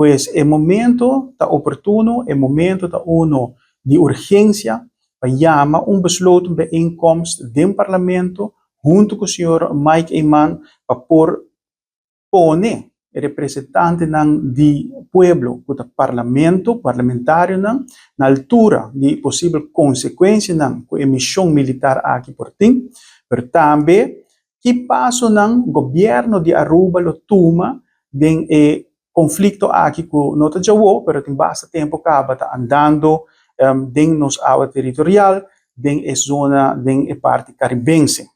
Pues e momento ta oportuno, e momento ta uno di urgencia pa yama un besloten bijeenkomst den Parlamento hunto cu señor Mike Eman pa por pone e representantenan di pueblo cu ta Parlamento, parlamentarionan, na altura di posibel consecuencianan cu e mision militar aki por tin, pero tambe ki pasonan gobierno di Aruba lo tuma den e conflicto aki cu no ta djawo, pero tin basta tempo caba ta andando den nos awa territorial, den e zona, den e parti Caribense.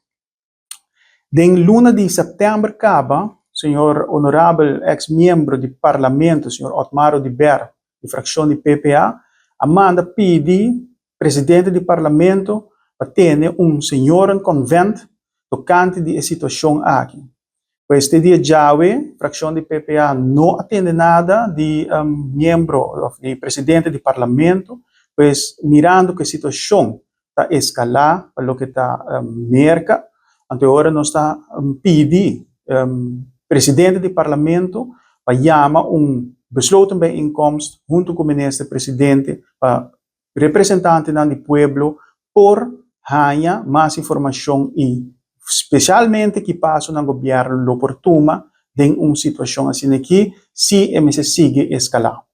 Den luna di september caba, señor honorabel ex-miembro di Parlamento, señor Otmar Oduber, di fraccion di PPA, a manda pidi presidente di Parlamento pa tene un seniorenconvent tocante di e situacion aki. Pues te dia djawe, fraccion di PPA no a tende nada di miembro of di presidente di Parlamento, pues mirando cu e situacion ta escala pa loke ta Merca, anto e ora nos ta pidi presidente di Parlamento pa yama un besloten bijeenkomst hunto cu minister presidente pa representantenan di pueblo por haña mas informacion y specialmente ki pasonan gobierno lo por tuma den un situacion asina aki si e mester sigui escala.